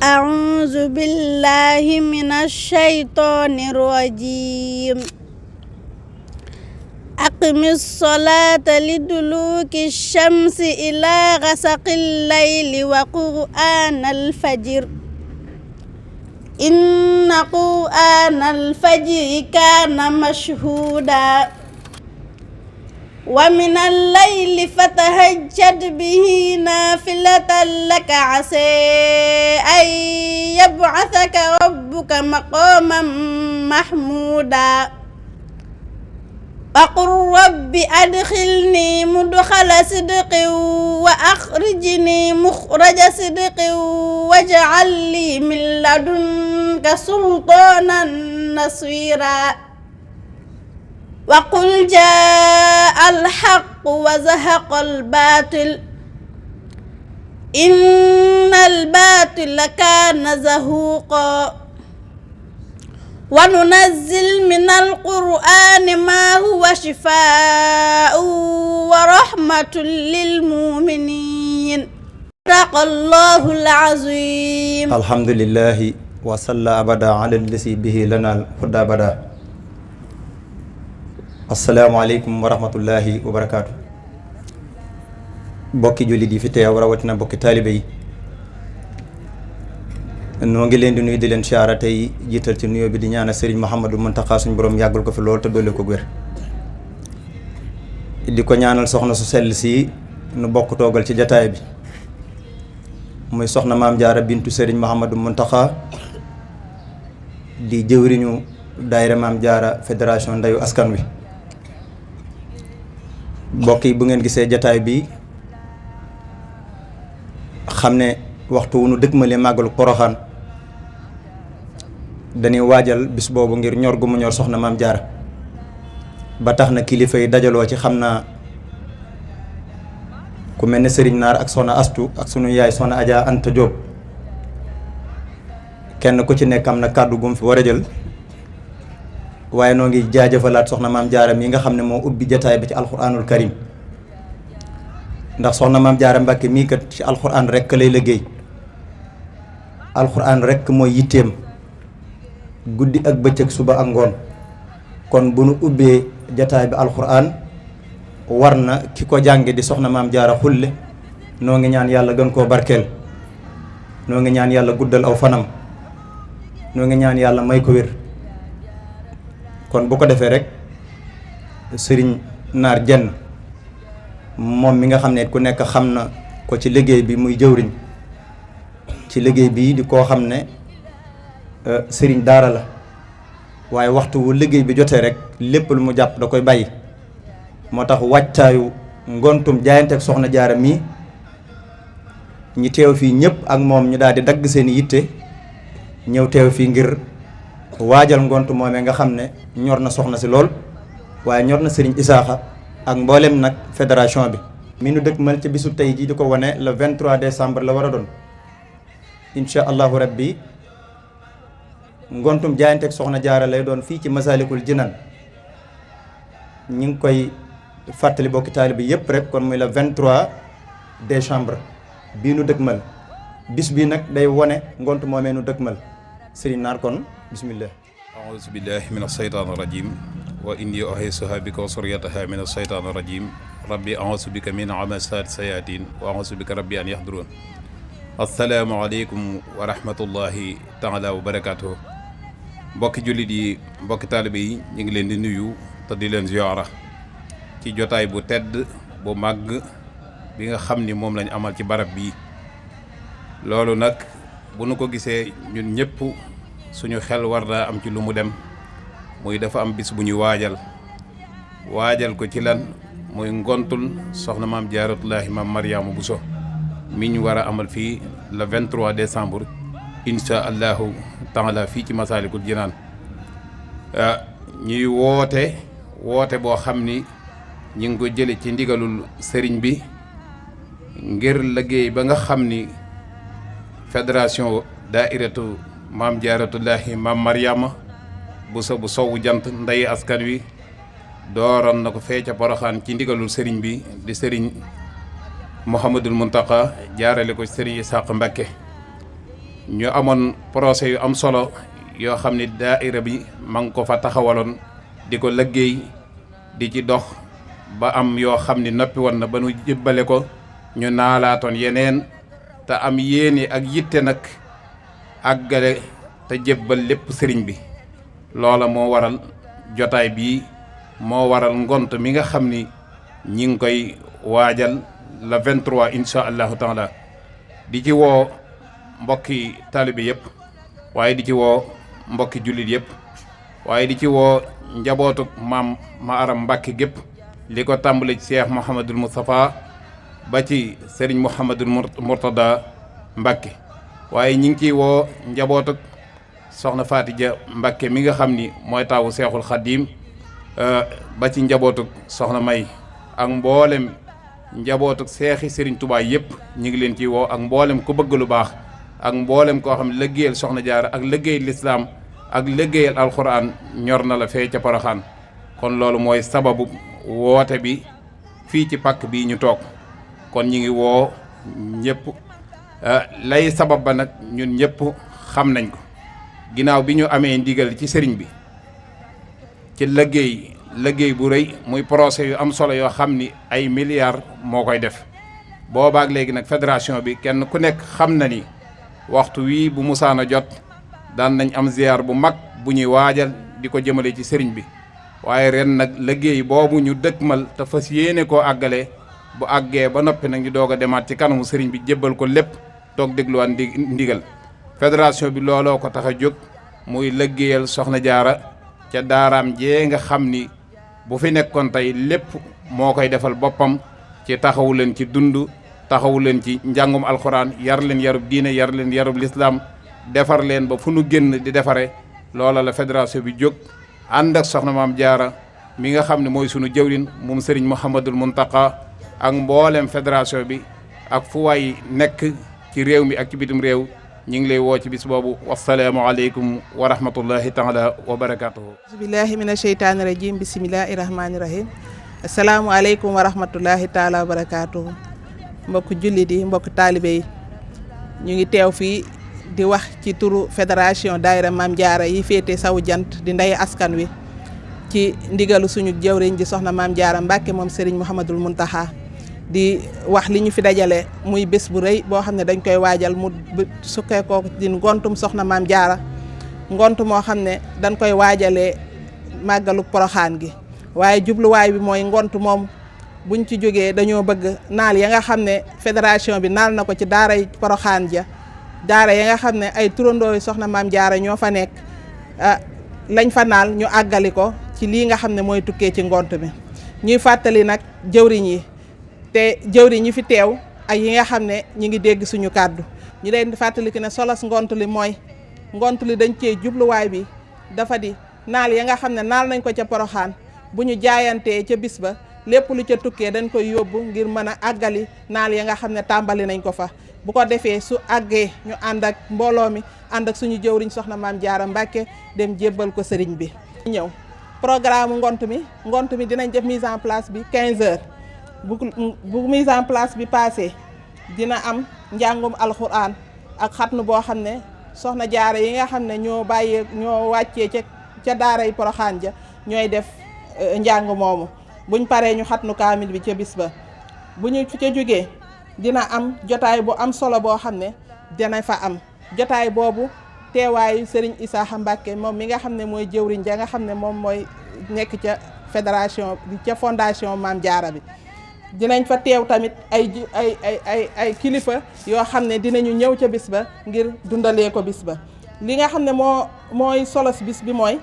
أعوذ بالله من الشيطان الرجيم أقم الصلاة لدلوك الشمس إلى غسق الليل وقرآن الفجر إن قرآن الفجر كان مشهودا ومن الليل فتهجد به نافلة لك عسى أن يبعثك ربك مقاما محمودا وقل رب أدخلني مدخل صدق وأخرجني مخرج صدق واجعل لي من لدنك سلطانا نصيرا وقل جاء الحق وزهق الباطل إن الباطل كان زهوقا وننزل من القرآن ما هو شفاء ورحمة للمؤمنين صدق الله العظيم. الحمد لله وصلى أبدا على الذي به لنا الهدى أبدا. السلام عليكم ورحمة الله وبركاته. bokki jullit yi fi teew rawatina bokki taalibe yi noo ngi leen di nuyu di leen siyaara tey jiital ci nuyoo bi di ñaanal Serigne Mouhamadou Mountakha suñu borom yàggal ko fi lool te doole ko wér di ko ñaanal soxna su sell si nu bokk toogal ci jataay bi muy soxna maam Jaara bintu Serigne Mouhamadou Mountakha di jëwriñu daayira maam Jaara fédération ndeyu askan wi. mbokk yi bu ngeen gisee jataay bi xam ne waxtu wu nu dëgmale màggalu Poroxaan dañuy waajal bis boobu ngir ñor gu mu ñor soxna maam Jaara ba tax na kilifa yi dajaloo ci xam naa ku mel ne Serigne Naar ak soxna Astu ak sunu yaay soxna Adja Anta Diop kenn ku ci nekk am na kàddu gum fi war a jël waaye noo ngi jaajëfalaat soxna maam Jaara mi nga xam ne moo ubbi jataay bi ci alxuraanul karim ndax soxna maam Jaara Mbàkke mii kat ci alxuraan rekk lay liggéey alxuraan rekk mooy yitteem guddi ak bëccëg suba ak ngoon kon bu nu ubbee jataay bi alxuraan war na ki ko jànge di soxna maam Jaara xulle noo ngi ñaan yàlla gën koo barkeel noo ngi ñaan yàlla guddal aw fanam noo ngi ñaan yàlla may ko wér kon bu ko defee rek Sëriñ Naar Jenn moom mi nga xam ne ku nekk xam na ko ci liggéey bi muy jëwriñ ci liggéey bii di koo xam ne sëriñ daara la waaye waxtu wu liggéey bi jotee rek lépp lu mu jàpp da koy bàyyi moo tax wàccaayu ngontum jaayanteeg soxna Jaara mii ñi teew fii ñëpp ak moom ñu daal di dagg seen yitte ñëw teew fii ngir waajal ngontu moomee nga xam ne ñor na soxna si lool waaye ñor na sëriñ Isaaxa ak mboolem nag fédération bi mi nu dëkk mal ci bisu tey ji di ko wane le 23 décembre la war a doon incha allahu rabbi ngontum jaayanteeg soxna Jaara lay doon fii ci Masalikul Jinan ñi ngi koy fàttali bokki taalibe bi yëpp rek kon muy le 23 décembre bii nu dëkk mal bis bi nag day wone ngontu moomee nu dëkk mal sëriñ Naar kon bismillah. aouzu billahi min asheytaan rajim wa inni u'iizuha bika wa zurriyataha min asheytaan rajim rabbi aouzu bika min hamazaati sayaatiin wa aouzu bika rabbi an yahduruun. asalaamaaleykum wa rahmatullahi taala wa barakaatuhu. mbokki jullit yi mbokki taalibe yi ñu ngi leen di nuyu te di leen ziyaara ci jotaay bu tedd bu màgg bi nga xam ni moom lañ amal ci barab bii. loolu nag bu nu ko gisee ñun ñëpp suñu xel war naa am ci lu mu dem muy dafa am bis bu ñuy waajal ko ci lan muy ngontul soxna maam Jaaratullaahi maam Mariama Bousso mi ñu war a amal fii le 23 décembre insha allahu taala fii ci Masaalikul Jinaan ñuy woote boo xam ni ñi ngi ko jële ci ndigalul sëriñ bi ngir liggéey ba nga xam ni fédération daairatu maam Jaaratullaahi maam Mariama Bousso bu sowu jant ndey askan wi dooroon na ko fee ca Poroxaan ci ndigalul sëriñ bi di sëriñ Mouhamadul Mountakha jaarale ko sëriñ Isaaqa Mbakke ñu amoon procès yu am solo yoo xam ni daaira bi ma ngi ko fa taxawaloon di ko liggéey di ci dox ba am yoo xam ni noppi woon na ba nu jébbale ko ñu naalaatoon yeneen te am yéene ak yitte nag àggale te jébbal lépp sëriñ bi. loola moo waral jotaay bii moo waral ngont mi nga xam ni ñi ngi koy waajal le 23 incha allahu taala di ci woo mbokki taalibe yëpp waaye di ci woo mbokki jullit yëpp waaye di ci woo njabootu maam ma aram Mbàkke gépp li ko tàmbali ci Cheikh Mouhamadul Moustapha ba ci Serigne Mouhamadul Mourtada Mbàkke waaye ñi ngi ciy woo njabootu soxna Fatija Mbàkke mi nga xam ni mooy taawu Seexul Xadiim ba ci njabootu soxna May ak mboolem njabootu seexi Serigne Touba yëpp ñu ngi leen ciy woo ak mboolem ku bëgg lu baax ak mboolem koo xam ne liggéeyal soxna Jaara ak liggéeyal lislaam ak liggéeyal alxuraan ñor na la fee ca Poroxaan kon loolu mooy sababu woote bi fii ci pàkk bii ñu toog kon ñu ngi woo ñëpp lay sabab ba nag ñun ñëpp xam nañ ko ginnaaw bi ñu amee ndigal ci sëriñ bi ci liggéey bu rëy muy procès yu am solo yoo xam ni ay milliards moo koy def boobaak léegi nag fédération bi kenn ku nekk xam na ni waxtu wii bu musaana jot daan nañ am ziar bu mag bu ñuy waajal di ko jëmale ci sëriñ bi waaye ren nag liggéey boobu ñu dëkkmal te fas yéene koo àggale bu àggee ba noppi nag ñu doog a demaat ci kanamu sëriñ bi jébbal ko lépp toog dégluwaat ndigal fédération bi looloo ko tax a jóg muy liggéeyal soxna jaara ca daaraam jee nga xam ni bu fi nekkoon tey lépp moo koy defal boppam ci taxawu leen ci dund taxawu leen ci njàngum alxuraan yar leen yarub diine yar leen yarub lislaam defar leen ba fu nu génn di defare loola la fédération bi jóg ànd ak soxna maam jaara mi nga xam ne mooy sunu jëwrin moom sëriñ Mouhamadul Muntaqa ak mboolem fédération bi ak fu waay nekk ci réew mi ak ci bitim réew ñu ngi lay woo ci bis boobu wasalaamu aleykum wa rahmatullahi taala wa barakatuhu bismillahi mina sheytaani rajim bismillahi rahmaani rahim asalaamu aleykum wa rahmatullahi taala wa barakatuhu mbokk jullit yi mbokk taalibe yi ñu ngi teew fii di wax ci turu fédération daayira Maam Jaara yi féete sawu jant di ndey askan wi ci ndigalu suñu jëwriñ ji soxna Maam Jaara Mbàkke moom Serigne Mouhamadul Muntaxa di wax li ñu fi dajale muy bés bu rëy boo xam ne dañ koy waajal mu sukkee ko di ngontum soxna Maam Jaara ngont moo xam ne dañ koy waajalee màggalu Poroxaan gi waaye jubluwaay bi mooy ngont moom buñ ci jógee dañoo bëgg naal ya nga xam ne fédération bi naal na ko ci daaray Poroxaan ja daara ya nga xam ne ay turandoo soxna Maam Jaara ñoo fa nekk lañ fa naal ñu àggali ko ci lii nga xam ne mooy tukkee ci ngont bi ñuy fàttali nag jëwriñ yi te jëwriñ ñi fi teew ak yi nga xam ne ñi ngi dégg suñu kàddu ñu leen di fàttali ki ne solos ngont li mooy ngont li dañ cee jubluwaay bi dafa di naal ya nga xam ne naal nañ ko ca Poroxaan bu ñu jaayantee ca bis ba lépp lu ca tukkee dañ koy yóbbu ngir mën a àggali naal ya nga xam ne tàmbali nañ ko fa bu ko defee su àggee ñu ànd ak mbooloo mi ànd ak suñu jëwriñ soxna Maam Jaara Mbàkke dem jébbal ko sëriñ bi ñëw programme ngont mi dinañ def mise en place bi 15 heures bu mise en place bi passé dina am njàngum alxuraan ak xatnu boo xam ne soxna jaara yi nga xam ne ñoo wàccee ca daaray Poroxaan ja ñooy def njàng moomu buñ paree ñu xatnu kaamil bi ca bis ba bu ñu ca jógee dina am jotaay bu am solo boo xam ne dina fa am jotaay boobu teewaayu Serigne Isaaxa Mbàkke moom mi nga xam ne mooy jëwriñ ja nga xam ne moom mooy nekk ca fédération bi ca fondation Maam Jaara bi dinañ fa teew tamit ay kilifa yoo xam ne dinañu ñëw ca bis ba ngir dundalee ko bis ba li nga xam ne mooy solos bis bi mooy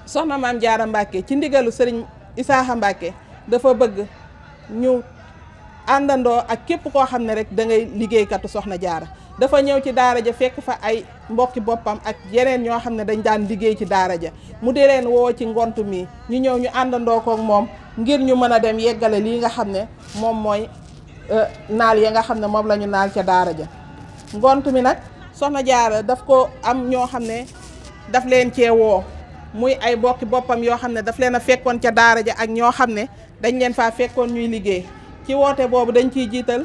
soxna Maam Jaara Mbàkke ci ndigalu Serigne Isaaxa Mbàkke dafa bëgg ñu àndandoo ak képp koo xam ne rek da ngay liggéeykatu soxna jaara dafa ñëw ci daara ja fekk fa ay mbokki boppam ak yeneen ñoo xam ne dañ daan liggéey ci daara ja mu di leen woo ci ngont mi ñu ñëw ñu àndandoo kook moom ngir ñu mën a dem yeggale lii nga xam ne moom mooy naal ya nga xam ne moom la ñu naal ca daara ja ngont mi nag soxna jaara daf ko am ñoo xam ne daf leen cee woo muy ay mbokki boppam yoo xam ne daf leen a fekkoon ca daara ja ak ñoo xam ne dañ leen faa fekkoon ñuy liggéey ci woote boobu dañ ciy jiital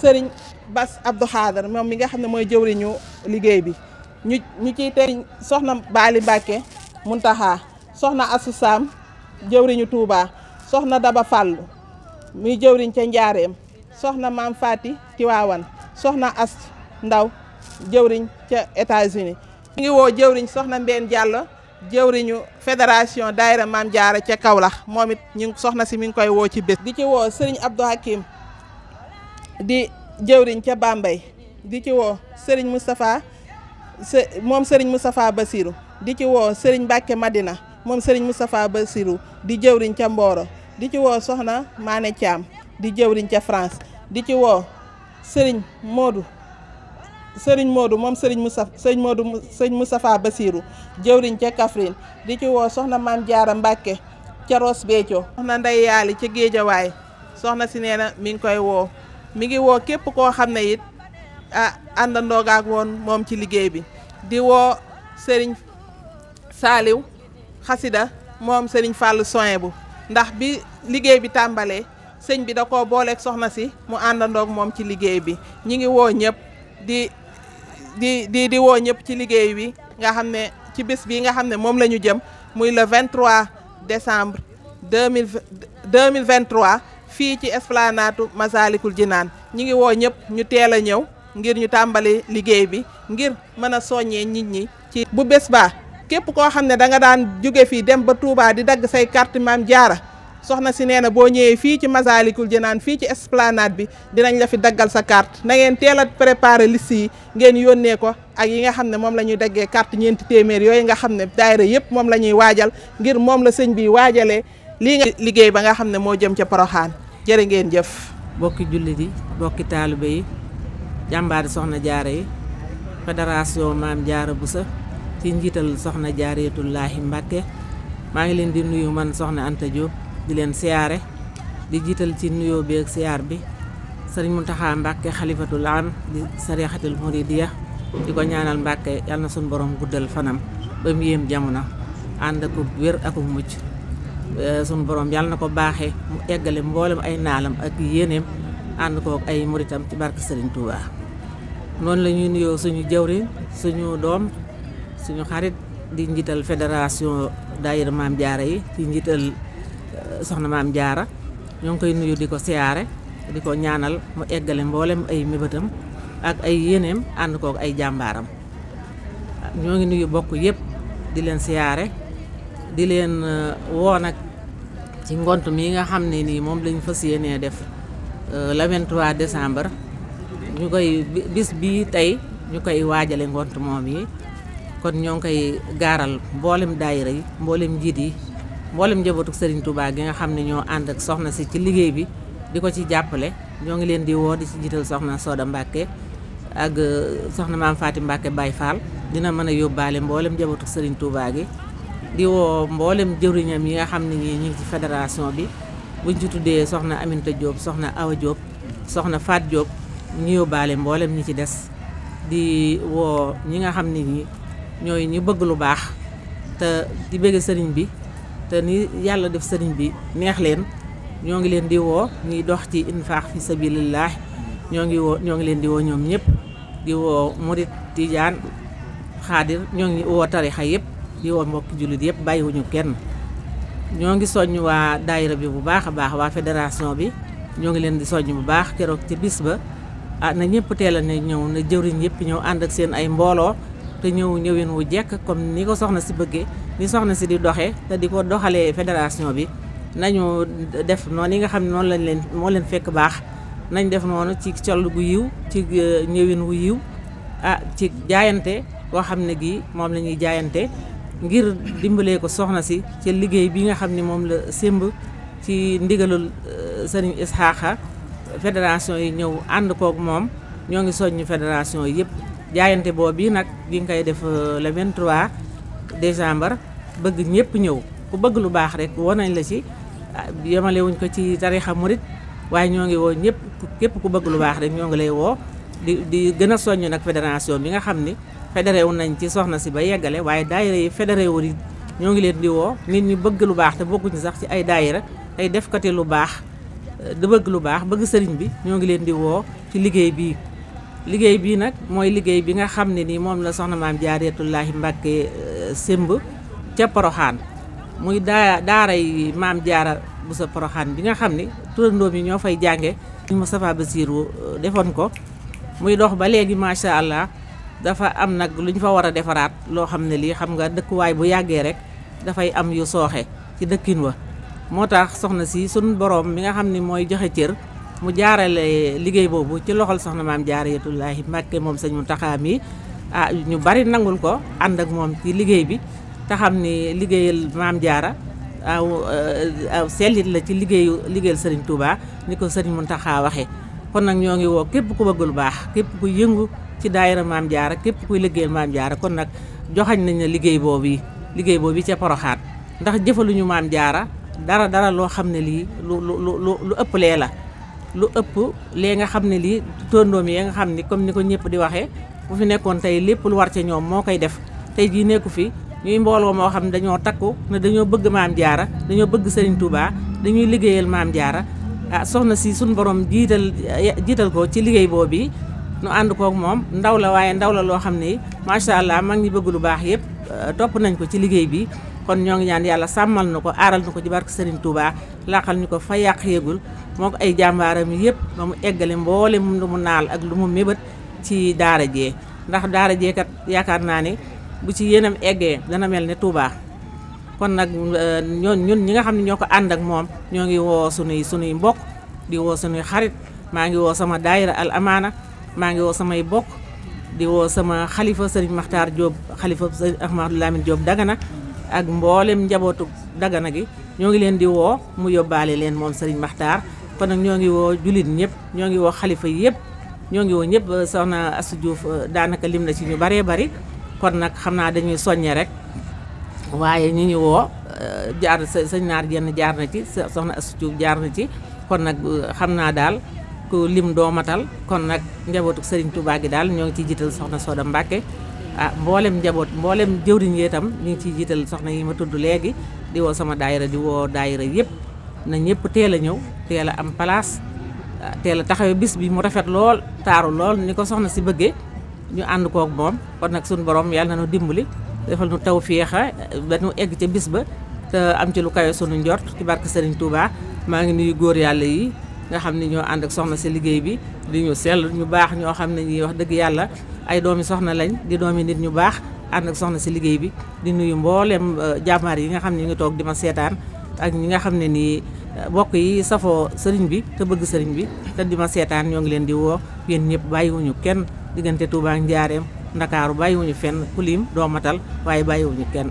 sëriñ Bass Abdou Khadre moom mi nga xam ne mooy jëwriñu liggéey bi ñu ciy tey soxna Bali Mbacke Muntaxa soxna Assou Sam jëwriñu Touba soxna Daba Fall muy jëwriñ ca Njaareem soxna Maam Fati Tiwaawan soxna Ast Ndaw jëwriñ ca États-Unis ñu ngi woo jëwriñ soxna Mbeen Diallo jëwriñu fédération daayira Maam Jaara ca Kaolack moom it ñu soxna si mi ngi koy woo ci bés di ci woo Serigne Abdou Hakim di jëwriñ ca Bambey di ci woo Serigne Moustapha moom Serigne Moustapha Bassirou di ci woo Serigne Mbacke Madina moom Serigne Moustapha Bassirou di jëwriñ ca Mboro di ci woo soxna Mané Thiam di jëwriñ ca France di ci woo Serigne Modou moom Serigne Moustapha Bassirou jëwriñ ca Kaffrine di ci woo soxna Maam Jaara Mbacke ca Ross Béthio soxna Ndey Yaali ca Géejawaay soxna si nee na mi ngi koy woo mi ngi woo képp koo xam ne it àndandoo gaak woon moom ci liggéey bi di woo Serigne Saaliw Xasida moom Serigne Fallou Soyebu ndax bi liggéey bi tàmbalee sëñ bi da koo booleeg soxna si mu àndandoog moom ci liggéey bi ñi ngi woo ñëpp di woo ñëpp ci liggéey bi nga xam ne ci bés bi nga xam ne moom la ñu jëm muy le 23 décembre 2023 fii ci esplanade Masalikul Jinaan ñi ngi woo ñëpp ñu teel a ñëw ngir ñu tàmbali liggéey bi ngir mën a soññee nit ñi ci bu bés ba képp koo xam ne da nga daan jóge fii dem ba Touba di dagg say carte Maam Jaara soxna si nee na boo ñëwee fii ci Masalikul Jinaan fii ci esplanade bi dinañ la fi daggal sa carte na ngeen teel a préparer liste yi ngeen yónnee ko ak yi nga xam ne moom la ñuy daggee carte ñeenti téeméer yooyu nga xam ne daayira yëpp moom la ñuy waajal ngir moom la sëñ bi waajalee lii nga liggéey ba nga xam ne moo jëm ca Poroxaan jërë ngeen jëf. bokki jullit yi bokki taalibe yi jàmbaari soxna jaara yi fédération Maam Jaara Buso ci njiital soxna Jaaratullaahi Mbàkke maa ngi leen di nuyu man soxna Anta Diop di leen siyaare di jiital ci nuyoo bi ak siyaar bi sëriñ Muntaxa Mbàkke xalifatul am di sarixatul muridiya di ko ñaanal Mbàkke yàlla na suñu borom guddal fanam ba mu yéem jamono ànd ak wér ak mucc suñu borom yàlla na ko baaxee mu eggale mboolem ay naalam ak yéeneem ànd ko ay muritam ci barke Sëriñ Touba. noonu la ñuy nuyoo suñu jawriñ suñu doom suñu xarit di njiital fédération daayira Maam Jaara yi ci njiital soxna Maam Jaara ñoo ngi koy nuyu di ko siyaare di ko ñaanal mu eggale mboolem ay mébatam ak ay yéeneem ànd kook ay jàmbaaram ñoo ngi nuyu bokk yëpp di leen siyaare di leen woo nag ci ngont mi nga xam ne nii moom lañ fas yéenee def le 23 décembre ñu koy bis bii tey ñu koy waajale ngont moom yi kon ñoo ngi koy gaaral mboolem daayira yi mboolem njiit yi mboolem njabootu Serigne Touba gi nga xam ne ñoo ànd ak soxna si ci liggéey bi di ko ci jàppale ñoo ngi leen di woo di ci jiital soxna Soda Mbacke ak soxna Maam Faati Mbacke Baye Fall dina mën a yóbbaale mboolem njabootu Serigne Touba gi di woo mboolem jëwriñam yi nga xam ne ñi ngi ci fédération bi buñ ci tuddee soxna Aminta Diop soxna Awa Diop soxna Faat Diop ñu yóbbaale mboolem ñi ci des di woo ñi nga xam ne ñi ñooy ñu bëgg lu baax te di bëgg sëriñ bi te ni yàlla def sëriñ bi neex leen ñoo ngi leen di woo ñuy dox ci infaax fi sabilillah ñoo ngi leen di woo ñoom ñëpp di woo murit tijaan xaadir ñoo ngi woo tarixa yëpp di woo mbokki jullit yëpp bàyyiwuñu kenn ñoo ngi soññ waa daayira bi bu baax a baax waa fédération bi ñoo ngi leen di soññ bu baax keroog ci bis ba na ñëpp teel a ne ñëw na jëwriñ yëpp ñëw ànd ak seen ay mbooloo te ñëwin wu jekk comme ni ko soxna si bëggee ni soxna si di doxee te di ko doxalee fédération bi nañu def noonu yi nga xam ne noonu lañ leen moo leen fekk baax nañ def noonu ci col gu yiw ci ñëwin wu yiw ci jaayante koo xam ne gii moom la ñuy jaayante ngir dimbalee ko soxna si ci liggéey bi nga xam ne moom la sémb ci ndigalul sëriñ Isxaaxa fédération yi ñëw ànd koog moom ñoo ngi soññ fédération yi yëpp jaayante boobu bii nag di nga koy def le 23 décembre bëgg ñëpp ñëw ku bëgg lu baax rek woo nañ la ci yemale wuñ ko ci tarixa murit waaye ñoo ngi woo ñëpp képp ku bëgg lu baax rek ñoo ngi lay woo di gën a soññ nag fédération bi nga xam ni fédéré wu nañ ci soxna si ba yeggale waaye daayira yi fédéré wu yi ñoo ngi leen di woo nit ñi bëgg lu baax te bokkuñu sax ci ay daayira tey defkati lu baax di bëgg lu baax bëgg sëriñ bi ñoo ngi leen di woo ci liggéey bii liggéey bii nag mooy liggéey bi nga xam ne nii moom la soxna maam Jaaratullaahi Mbàkke sémb ca Poroxaan muy daaray maam Jaara bu sa Poroxaan bi nga xam ni turandoom yi ñoo fay jànge Moustapha Bassirou defoon ko muy dox ba léegi macha allah dafa am nag lu ñu fa war a defaraat loo xam ne lii xam nga dëkkuwaay bu yàggee rek dafay am yu sooxe ci dëkkin wa moo tax soxna si sun borom mi nga xam ne mooy joxe cër mu jaarale liggéey boobu ci loxol soxna maam Jaaratullaahi Mbàkke moom sëñ Muntaxa mi ñu bari nangul ko ànd ak moom ci liggéey bi te xam ni liggéeyal maam Jaara aw sellit la ci liggéeyal Serigne Touba ni ko Serigne Muntaxa waxee kon nag ñoo ngi woo képp ku bëgg lu baax képp ku yëngu ci daayira maam Jaara képp kuy liggéeyal maam Jaara kon nag joxañ nañ la liggéey boobu ca Poroxaan ndax jëfaluñu maam Jaara dara loo xam ne lii lu ëpp lee la lu ëpp lee nga xam ne lii tóndoom yi nga xam ni comme ni ko ñëpp di waxee bu fi nekkoon tey lépp lu war ca ñoom moo koy def tey jii nekku fi ñuy mbooloo moo xam ne dañoo takku ne dañoo bëgg maam Jaara dañoo bëgg Serigne Touba dañuy liggéeyal maam Jaara soxna si suñu borom jiital ko ci liggéey boobu nu ànd kook moom ndaw la waaye ndaw la loo xam ne macha allah mag ñi bëgg lu baax yëpp topp nañ ko ci liggéey bi kon ñoo ngi ñaan yàlla sàmmal na ko aaral na ko ci barke Serigne Touba laqal ñu ko fa yàq yéegul moo ko ay jàmbaaram yëpp ba mu eggale mboole lu mu naal ak lu mu mébét ci daara jee ndax daara jee kat yaakaar naa ne bu ci yéenam eggee dana mel ne Touba kon nag ñun ñi nga xam ne ñoo ko ànd ak moom ñoo ngi woo sunuy mbokk di woo sunuy xarit maa ngi woo sama daayira al amaana maa ngi woo samay bokk di woo sama xalifa Serigne Makhtar Diop xalifa Serigne Ahmadou Lamine Diop Dagana ak mboolem njabootu Dagana gi ñoo ngi leen di woo mu yóbbaale leen moom Serigne Makhtar kon nag ñoo ngi woo jullit ñëpp ñoo ngi woo xalifa yëpp ñoo ngi woo ñëpp soxna Astou Diouf daanaka lim na ci ñu baree bari kon nag xam naa dañuy soññe rek waaye ñu woo jaar sëñ naar jenn jaar na ci soxna Astou Diouf jaar na ci kon nag xam naa daal ku lim doomatal kon nag njabootu Serigne Touba gi daal ñoo ngi ciy jiital soxna Soda Mbacke mboolem jëwriñ yi itam ñu ngi ciy jiital soxna yi ma tudd léegi di woo sama daayira di woo daayira yëpp na ñëpp teel a ñëw teel a am place teel a taxawee bis bi mu rafet lool taaru lool ni ko soxna si bëggee ñu ànd kook moom kon nag suñu borom yàlla na nu dimbali defal nu tawféexa ba nu egg ca bis ba te am ci lu kawe sunu njort ci barke Serigne Touba maa ngi nuyu góor yàlla yi nga xam ne ñoo ànd ak soxna si liggéey bi di ñu sell ñu baax ñoo xam ne ñi wax dëgg yàlla ay doomi soxna lañ di doomi nit ñu baax ànd ak soxna si liggéey bi di nuyu mboolem jàmbaar yi nga xam ne ñu ngi toog di ma seetaan ak ñi nga xam ne nii bokk yi safoo sëriñ bi te bëgg sëriñ bi te di ma seetaan ñoo ngi leen di woo yéen ñëpp bàyyiwuñu kenn diggante Touba ak Njaareem Ndakaaru bàyyiwuñu fenn kulim doomatal waaye bàyyiwuñu kenn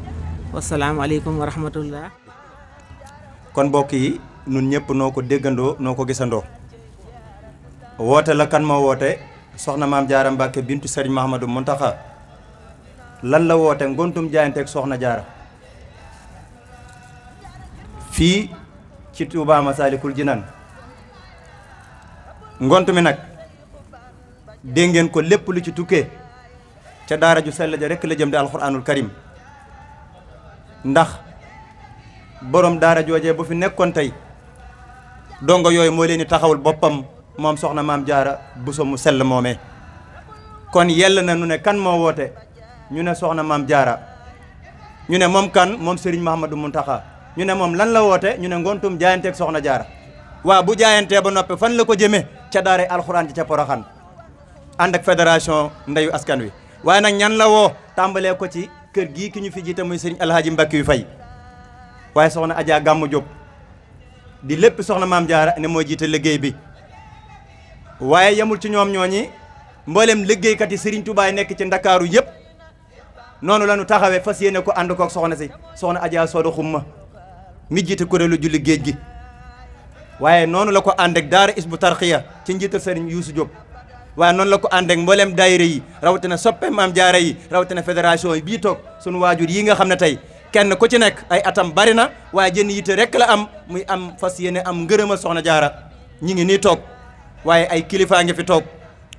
wasalaamaaleykum wa rahmatullah. kon mbokk yi nun ñëpp noo ko déggandoo noo ko gisandoo woote la kan ma woote soxna maam Jaara Mbàkke bintu Serigne Mahamadou Muntaxa lan la woote ngontum jaayanteeg soxna Jaara fii ci Touba Masaalikul Jinaan ngont mi nag dégg ngeen ko lépp lu ci tukkee ca daara ju sell ja rekk la jëm di alxuraanul karim ndax borom daara joojee bu fi nekkoon tey dongo yooyu moo leen di taxawul boppam moom soxna maam Jaara Buso mu sell moomee kon yell na nu ne kan moo woote ñu ne soxna maam Jaara ñu ne moom kan moom Serigne Mahamadou Muntaxa ñu ne moom lan la woote ñu ne ngontum jaayanteeg soxna Jaara waa bu jaayantee ba noppi fan la ko jëmee ca daara alxuraan ci ca Poroxaan ànd ak fédération ndeyu askan wi waaye nag ñan la woo tàmbalee ko ci kër gii ki ñu fi jiite muy Serigne Alhaaji Mbàkke yu fay waaye soxna Adja Gàmmu Jóob di lépp soxna maam Jaara ne moo jiite liggéey bi waaye yemul ci ñoom ñooñi mboolem liggéeykat yi Serigne Touba yi nekk ci Ndakaaru yëpp noonu la ñu taxawee fas yéene ko ànd kook soxna si soxna Adja Sodo Xumma mi jiite kuréelu julli géej gi waaye noonu la ko ànd ak daara Isbu Tarxiya ci njiital Serigne Youssou Diop waaye noonu la ko ànd ak mboolem daayira yi rawatina soppe maam Jaara yi rawatina fédération yi bii toog sunu waajur yi nga xam ne tey kenn ku ci nekk ay atam bari na waaye jën yitte rek la am muy am fas yéene am ngërëmal soxna Jaara ñi ngi nii toog waaye ay kilifaa ngi fi toog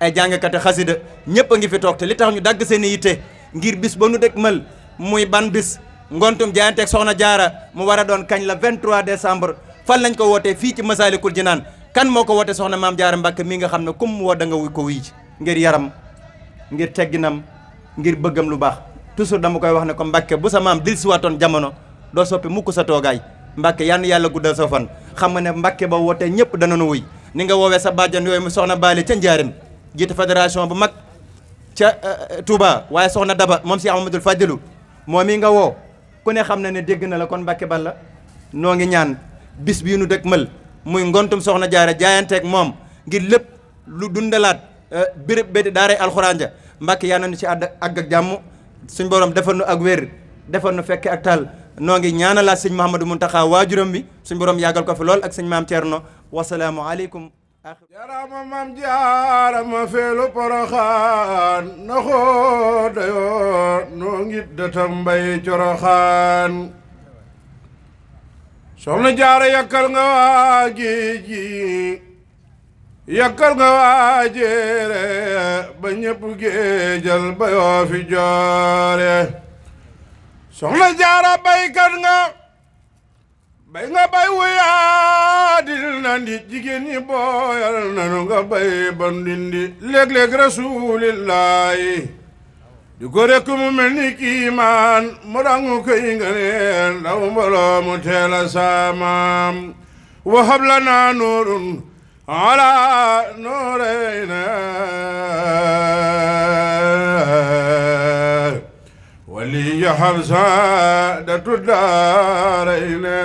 ay jàngkati xasida ñëpp a ngi fi toog te li tax ñu dagg seen yitte ngir bis ba nu dëkk mal muy ban bis ngontum jaayanteeg soxna Jaara mu war a doon kañ la 23 décembre fan lañ ko wootee fii ci Masaalikul Jinaan kan moo ko woote soxna maam Jaara Mbàkke mi nga xam ne kum woo da nga ko wuy ci ngir yaram ngir tegginam ngir bëggam lu baax toujours dama koy wax ne ko Mbàkke bu sa maam dil si waatoon jamono doo soppi mukk sa toogaay Mbàkke yann yàlla guddal sa fan xam nga ne Mbàkke ba wootee ñëpp danañu wuy ni nga woowee sa bàjjan yooyu mu soxna Baali ca Njaarim jiite fédération bu mag ca Touba waaye soxna Daba moom si Amadou Fadilu moom mi nga woo ku ne xam na ne dégg na la kon Mbàkke Balla noo ngi ñaan bis bii nu dëkk mël muy ngontum soxna jaara jaayanteeg moom ngir lépp lu dundalaat béréb bi daaray alxuraan ja Mbàkke yaa nañu ci àgg ak jàmm suñ borom defal nu ak wér defal nu fekke ak taal noo ngi ñaanalaat sëñ Mouhamadou Mountakha waajuram bi suñ borom yàggal ko fi lool ak sëñ maam Thierno wasalaamu aleykum jarama mam jaarama feelu poroxaan naxoo dayoo noo ngit datam mbay coroxaan soxna jaara yakkal nga waa géej gi yakkal nga waa jéere ba ñëpp géejal ba yoo fi joore soxna jaara baykat nga bay wuyaadil na ndi jigéen ñi booyal nanu nga bay bandindi léeg-léeg rasuulillaahi di ko rekk mu mel ni kiimaan mu dangu koy nga neen ndaw mboloo mu teela saamaam wahab lana nuurun ala nuurayna wali yahab saadatu daarayna